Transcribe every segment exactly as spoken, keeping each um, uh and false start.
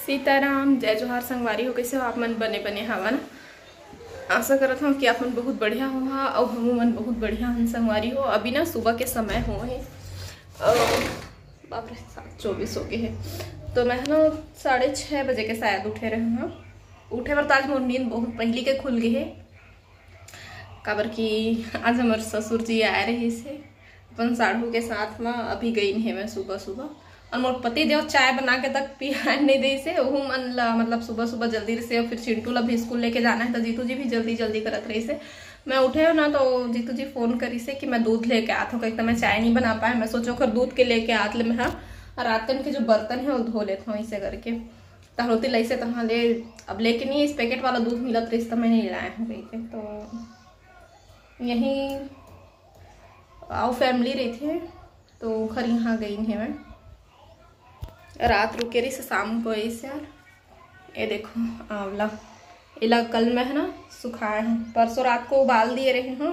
सीताराम, जय जोहार संगवारी हो, कइसे हो आप मन? बने बने हवा ना? आशा करत हव कि आप मन बहुत बढ़िया होहा अउ हमू मन बहुत बढ़िया हन संगवारी हो। अभी ना सुबह के समय हो हे, अउ बाप रे, सात चौबीस हो गए हे। तो मैं ना साढ़े छः बजे के शायद उठे रहे हव। उठे बर तो आज मोर नींद बहुत पहली के खुल गई हे, काबर कि आज हमर ससुर जी आए रहिस हे अपन साढ़ू के साथ म। अभी गइन हे मैं सुबह सुबह, और मोर पति देव चाय बना के तक पिया नहीं देइस हे। ओहू मन ला मतलब सुबह सुबह जल्दी रहिस हे, और फिर चिंटू ला भी स्कूल लेके जाना हे, तो जीतू जी भी जल्दी जल्दी करत रहिस हे। मैं उठे हो ना, तो जीतू जी फोन करिस हे कि मैं दूध लेके आत हूँ, क्योंकि मैं चाय नहीं बना पाए। मैं सोचो कर दूध के लेके आत ले मैं हा, और रात कन के जो बर्तन है वो धो लेता हूँ इसे करके। तहलोती लइसे तहाँ ले, अब लेके नहीं, इस पैकेट वाला दूध मिलत रहिस त मैं नहीं लाए हूँ कही के। तो यहीं अउ फैमिली रहिथे, तो ओखर यहाँ गइन हे मैं। रात रुके रहिस, शाम को आइस यार। ये देखो आंवला, एला कल मैं है ना सुखाए हूँ, परसों रात को उबाल दिए रहे हूँ,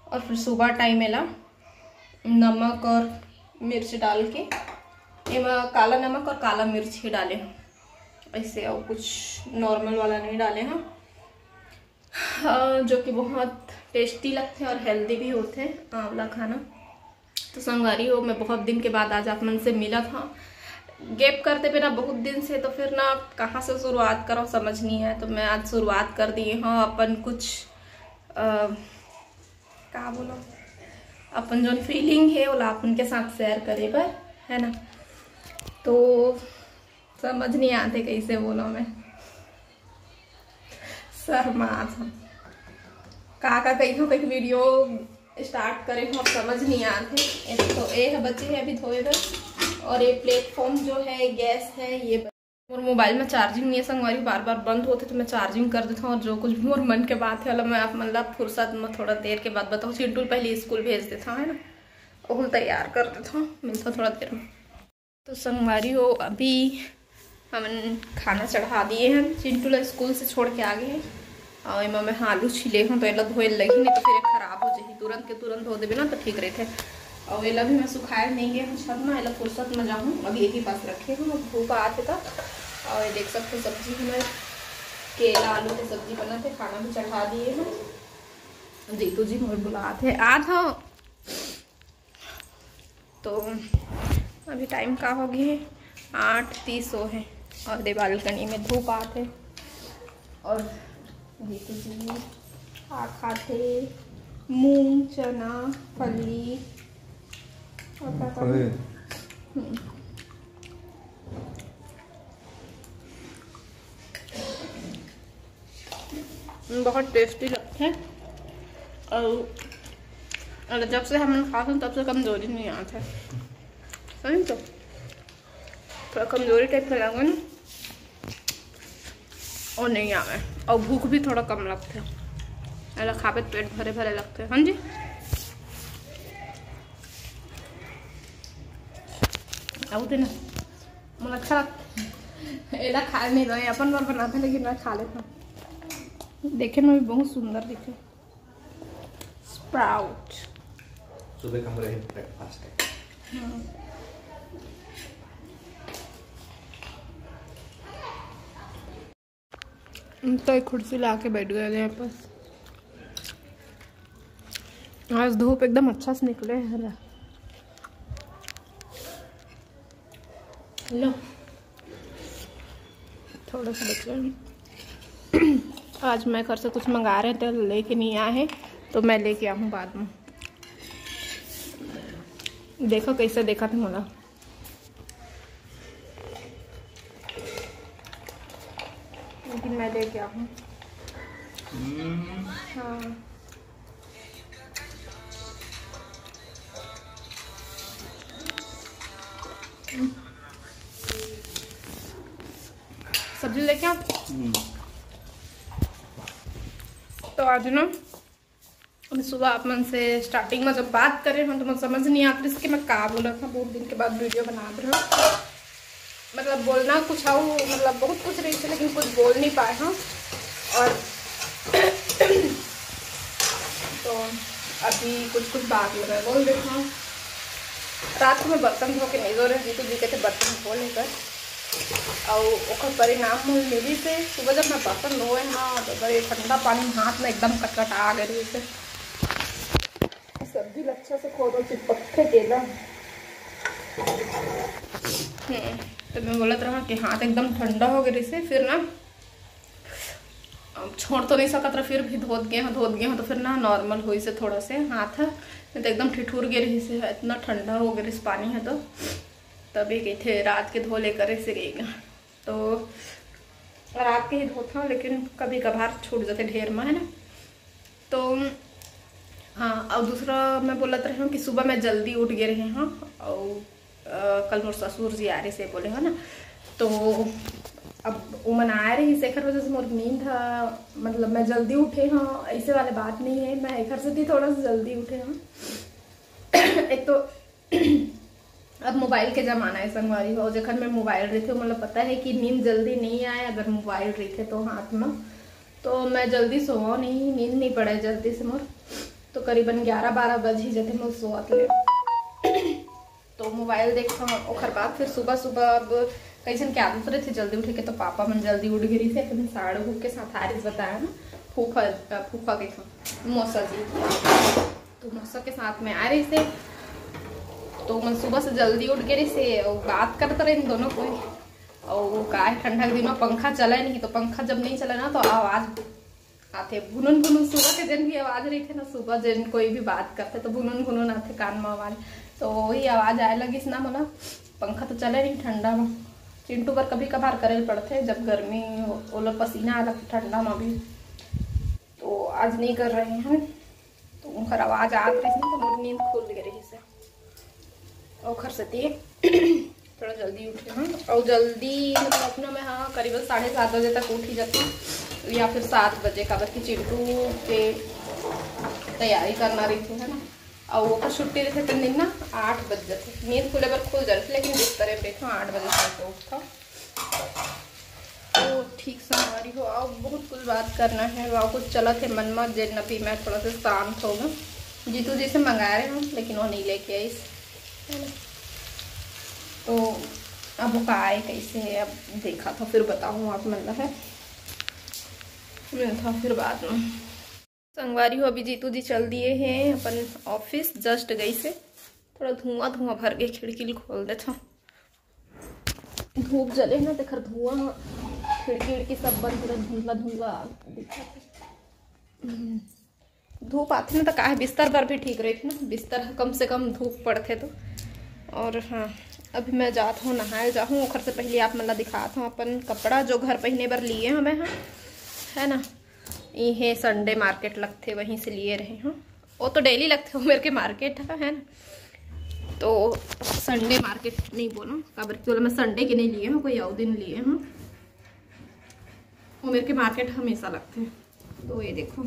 और फिर सुबह टाइम एला नमक और मिर्च डाल के, एमा काला नमक और काला मिर्च ही डाले हूँ, ऐसे और कुछ नॉर्मल वाला नहीं डाले हूँ। हाँ, जो कि बहुत टेस्टी लगथे और हेल्दी भी होथे आंवला खाना। तो संगवारी हो, मैं बहुत दिन के बाद आज आप मन से मिलत हव। गैप करते बिना बहुत दिन से, तो फिर ना कहाँ से शुरुआत करो समझ नहीं आए। तो मैं आज शुरुआत कर दिए हव अपन कुछ, अ, का बोलो, अपन जोन फीलिंग है ओला अपन के साथ शेयर करे बर, है ना। तो समझ नहीं आते कैसे बोलो मैं, शर्मात हव। का का कही हूँ, कहीं वीडियो स्टार्ट करे हूँ, अब समझ नहीं आते। एक तो ये है बचे है अभी धोए बर, और ये प्लेटफॉर्म जो है गैस है, ये मोर मोबाइल में चार्जिंग नहीं है संगवारी, बार बार बंद होथे तो मैं चार्जिंग कर देता हूँ, और जो कुछ भी मोर मन के बात है, मतलब मैं आप मन ला फुर्सत में थोड़ा देर के बाद बताऊँ। चिंटू ल पहले स्कूल भेज देता हूँ, है ना, ओहू ल तैयार कर देता हूँ, मिलता थोड़ा देर में। तो संगवारी हो, अभी हमन खाना चढ़ा दिए हैं, चिंटू ला स्कूल से छोड़ के आ गए हैं। और एमा मैं आलू छीले हूँ, तो एला धोए लगही, नहीं तो फिर ये खराब हो जाही। तुरंत के तुरंत धो देबे ना, तो ठीक रहथे। और एला भी मैं सुखाए नहीं गए हूँ छत में, एला फुर्सत में जाहूँ, अभी यही पास रखे हूँ, अब धूप आत हे त। और ये देख सकते हो, सब्जी हमर केला आलू के सब्जी बनत हे, खाना भी चढ़ा दिए हूँ। जीतू जी मोर बुलात हे, आत हव। तो अभी टाइम का हो गया है, आठ तीस हो है, और दे बालकनी में धूप आत है। और जीतू जी आ खाते मूंग, चना, फली और का का अरे। हम्म। बहुत टेस्टी लगथे। और, और जब से हमन खाथन तब से कमजोरी नहीं आथे। सही तो थोड़ा कमजोरी टाइप का लगे ना, और नहीं आवे, और भूख भी थोड़ा कम लगथे। एला खाबे त पेट भरे भरे लगथे। हाँ जी, आऊ देना। मोला अच्छा लगथे। एला खाए नहीं दो, अपन बर बनाथे, लेकिन मैं खा लेता हूँ। देखे में भी बहुत सुंदर दिखे। स्प्राउट। सुबह का हमारे ब्रेकफास्ट है। हाँ। तो एक कुर्सी ला के बैठ गए यहाँ पर। आज धूप एकदम अच्छा से निकले है। लो, थोड़ा सा बचा है। आज मैं घर से कुछ मंगा रहे थे, लेके नहीं आए हैं, तो मैं लेके आऊँ बाद में। देखो कैसे देखा था मोला, लेकिन मैं लेके आऊँ। हम्म। हाँ। सब्जी लेके आओ। हम्म। तो आज ना, अभी सुबह आप मन से स्टार्टिंग में जब बात करे हूँ तो मैं समझ नहीं आत रहिस कि मैं का बोलत हूँ। बहुत दिन के बाद वीडियो बना रहे हूँ, मतलब बोलना कुछ आऊ, मतलब बहुत कुछ रहिस, लेकिन कुछ बोल नहीं पाए हूँ। और तो अभी कुछ कुछ बात मैं बोल देता हूँ। रात को मैं बर्तन धो के नहीं धो रही, जीतू जी कहते बर्तन धो लेकर। अउ ओकर परिणाम मोला मिलिस हे। सुबह जब मैं बर्तन धोए हव, तो बड़े ठंडा पानी हाथ में एकदम कटकटा गे रहिस हे। सब्जी ल अच्छा से खोदो, चिपकथे तेला। हम्म, तो मैं बोलत रहा कि हाथ एकदम ठंडा हो गे रहिस हे, फिर ना अब छोड़ तो नहीं सकत रहा, फिर भी धोत गे हव, धोत गे हव, तो फिर ना normal होइस हे थोड़ा से हाथ ह, नहीं तो एकदम ठिठुर गे रहिस हे, इतना ठंडा हो गे रहिस पानी ह। तो तभी कहिथे रात के धो ले करे से कहिके, तो रात के ही धोत हव, लेकिन कभी कभार छूट जाथे ढेर म, है ना। तो हाँ, अउ दूसरा मैं बोलत रहे हव कि सुबह मैं जल्दी उठ गे रहे हव, अउ अ, कल मोर ससुर जी आए रहिस हे बोले हव ना, तो अब ओमन आए रहिस, एकर वजह से मोर नींद ह, मतलब मैं जल्दी उठे हव, ऐसे वाले बात नहीं है, मैं एकर सेती थोड़ा सा जल्दी उठे हव। एक तो अब मोबाइल के जमाना है संगवारी हो, जेकर में मोबाइल रहिथे, ओमन ला पता है कि नींद जल्दी नहीं आए अगर मोबाइल रहिथे तो हाथ में। तो मैं जल्दी सोवव नहीं, नींद नहीं पड़े जल्दी से मोर, तो करीबन ग्यारह बारह बज ही जाथे मोर सोवत ले। तो मोबाइल देखथव, ओकर बाद फिर सुबह सुबह अब कई झन के आदत रहिथे जल्दी उठे के, तो पापा मन जल्दी उठ गे रहिथे, अपन साढ़ू के साथ आए रहिस, बताया ना, फूफा, फूफा के, मौसा जी, तो मौसा के साथ में आए रहिस हे, तो मन सुबह से जल्दी उठ गे रहिस हे, अउ बात करत रहिन दोनों कोई। अउ का है, ठंडा के दिन में पंखा चले नहीं, तो पंखा जब नहीं चले ना, तो आवाज आथे भुनुन भुनुन, सुबह के जन भी आवाज रहिथे ना, सुबह जन कोई भी बात करथे तो भुनुन भुनुन आथे कान में आवाज। तो वही आवाज आए लगिस ना मोला, पंखा तो चले नहीं ठंडा में। चिंटू बर कभी कभार करे ल पड़थे, जब गर्मी, ओला पसीना आए लगथे ठंडा में भी, तो आज नहीं कर रहे हैं। तो उनकर आवाज आत रहिस ना, तो मोर नींद खुल गे रहिस हे, ओखर सेती थोड़ा जल्दी उठे हव। अउ जल्दी मतलब अपना मैं, हाँ, करीबन साढ़े सात बजे तक उठ ही जाती हूँ, या फिर सात बजे, काबर कि चिंटू के तैयारी करना रहिथे, है ना। अउ ओकर छुट्टी रहिथे, तेन दिन ना आठ बज जाथे, नींद खुले बर खुल जाथे, लेकिन बिस्तरे में बैठो, आठ बजे तक उठो। तो ठीक संगवारी हो, अउ बहुत कुछ बात करना है, अउ कुछ चलत है मन में, जेन अभी मैं थोड़ा सा शांत हो गई। जीतू जी से मंगाए रहे हूँ, लेकिन वो नहीं लेके आइस, है ना। तो अब वो का आए, कैसे है, अब देखा था, फिर बताऊँ आप मन ला, है, मिलता फिर बाद में। संगवारी हो, अभी जीतू जी चल दिए हैं अपन ऑफिस, just गई से, थोड़ा धुआं धुआं भर गए, खिड़की ल खोल देथव। धूप जले ना, तेखर धुआं ह खिड़की खिड़की सब बंद, पूरा धुंधला धुंधला दिखत हे। हम्म, धूप आथे ना, तो काहे बिस्तर बर भी ठीक रहिथे ना, बिस्तर ह कम से कम धूप पड़थे तो। और हाँ, अभी मैं जात हूँ नहाए जाहूँ, ओखर से पहले आप मन ला दिखात हूँ अपन कपड़ा, जो घर पहने बर लिए हूँ मैं, हाँ, है ना। इहे संडे मार्केट लगथे, वहीं से लिए रहे हूँ। वो तो डेली लगथे, वो मेरे के मार्केट है, है ना। तो संडे मार्केट नहीं बोलो, काबर कि ओला मैं संडे के नहीं लिए हूँ, कोई और दिन लिए हूँ। वो मेरे के मार्केट हमेशा लगथे। तो ये देखो,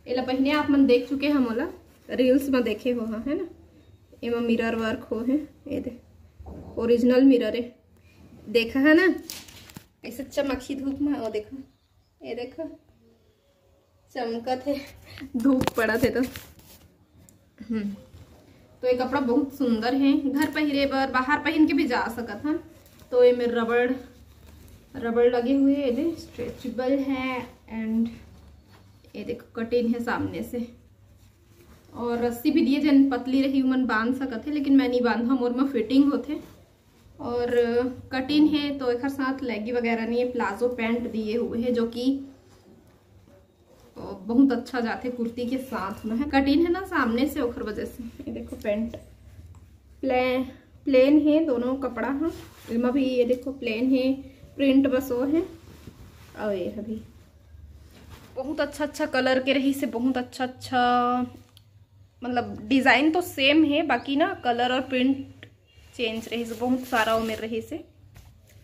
एला पहले आप मन देख चुके हैं, मोला रील्स में देखे हो, है ना। एमा मिरर वर्क हो है, ये दे, ओरिजिनल मिरर है। देखा है ना, ऐसे चमकही धूप में। वो देखो, ये देखो, चमकत है, धूप पड़त है तो। हम्म, तो ये कपड़ा बहुत सुंदर है, घर पहिरे बर, बाहर पहन के भी जा सकत हन। तो ये में रबड़, रबड़ लगे हुए हैं, ये स्ट्रेचेबल है। एंड ये देखो, कटिंग है सामने से, और रस्सी भी दिए, जन पतली रही उमन बांध सकत है, लेकिन मैं नहीं बांधा, मोर में फिटिंग होथे। और कटिंग है तो एकर साथ लेगी वगैरह नहीं है, प्लाजो पैंट दिए हुए है, जो कि बहुत अच्छा जाथे कुर्ती के साथ में, है। कटिंग है ना सामने से, ओकर वजह से। ये देखो पैंट प्ले प्लेन है दोनों कपड़ा ह। एमा भी ये देखो प्लेन है, प्रिंट बस वो है। और ये अभी बहुत अच्छा अच्छा कलर के रहिस हे, बहुत अच्छा अच्छा, मतलब डिजाइन तो सेम है, बाकी ना कलर और प्रिंट चेंज रहिस हे, बहुत सारा ओमेर रहिस हे,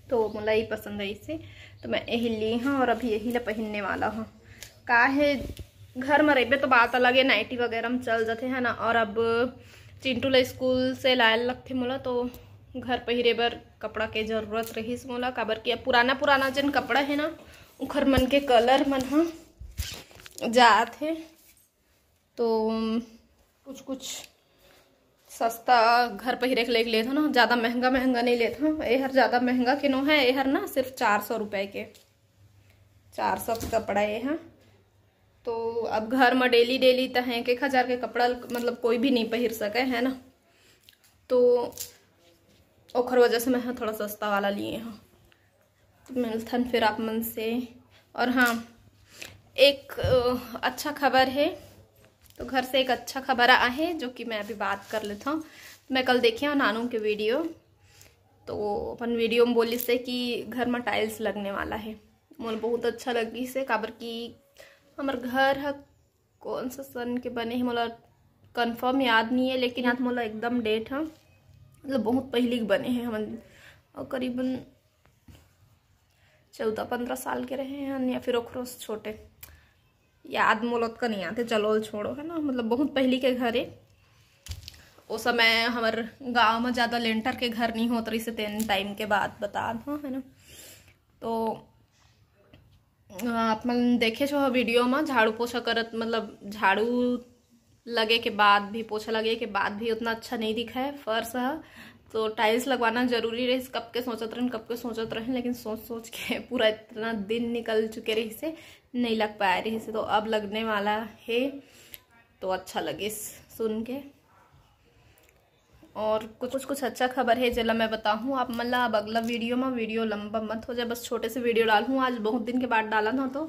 तो मोला ही पसंद आइस हे, तो मैं यही ली हूँ और अभी यही ला पहनने वाला हूँ। का है, घर में रहिबे तो बात अलग है, नाइटी वगैरह में चल जाथे, है ना। और अब चिंटू ला स्कूल से लाए लगथे मोला, तो घर पहिरे बर कपड़ा के जरूरत रहिस मोला, काबर कि अब पुराना पुराना जन कपड़ा है ना, उखर मन के कलर मन ह जात हे, तो कुछ कुछ सस्ता घर पहिरे के लेके लेथों ना, ज़्यादा महंगा महंगा नहीं लेथों। एहर ज़्यादा महंगा के नो है, एहर ना सिर्फ चार सौ रुपये के, चार सौ के कपड़ा ये है। तो अब घर में डेली डेली तो है एक एक हज़ार के कपड़ा मतलब कोई भी नहीं पहिर सके है ना, तो ओखर वजह से मैं थोड़ा सस्ता वाला लिए हूँ। तो मिलथन फिर आप मन से। और हाँ, एक अच्छा खबर है, तो घर से एक अच्छा खबर आहे जो कि मैं अभी बात कर लेता हूँ। मैं कल देखे हूँ नानू के वीडियो, तो अपन वीडियो में बोलिस हे कि घर में टाइल्स लगने वाला है। मोला बहुत अच्छा लगिस हे, काबर कि हमर घर ह कौन सा सन के बने हे, मोला कन्फर्म याद नहीं है, लेकिन याद मोला एकदम डेट ह, मतलब बहुत पहिली के बने हे हमन, और करीबन चौदह पन्द्रह साल के रहे हन या फिर ओखरो से छोटे, याद मोला ओतका नहीं आते। चलो छोड़ो, है ना, मतलब बहुत पहिली के घर हे। ओ समय हमर गांव में ज़्यादा लेंटर के घर नहीं होत रहिस हे, तेन टाइम के बात बतात हूँ, है ना। तो आप मन देखे हो वीडियो में झाड़ू पोछा करत, मतलब झाड़ू लगे के बाद भी, पोछा लगे के बाद भी उतना अच्छा नहीं दिखा है फर्श ह। तो टाइल्स लगवाना जरूरी रहिस, कब के सोचत रहेन, कब के सोचत रहेन, लेकिन सोच सोच के पूरा इतना दिन निकल चुके रहिस हे, नहीं लग पाए रहिस हे। तो अब लगने वाला है, तो अच्छा लगिस सुन के। और कुछ कुछ अच्छा खबर है जेला मैं बताहूँ आप मन ला अब अगला वीडियो में। वीडियो लंबा मत हो जाए, बस छोटे से वीडियो डालहूँ, आज बहुत दिन के बाद डाला था तो,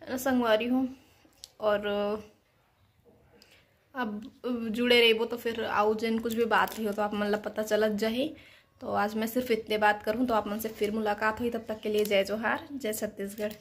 है ना, संगवारी हूँ। और अब जुड़े रहिबो तो फिर आऊ जेन कुछ भी बात रही हो तो आप मन ला पता चलत जाही। तो आज मैं सिर्फ इतने बात करूँ, तो आप मन से फिर मुलाकात हुई, तब तक के लिए जय जोहार, जय छत्तीसगढ़।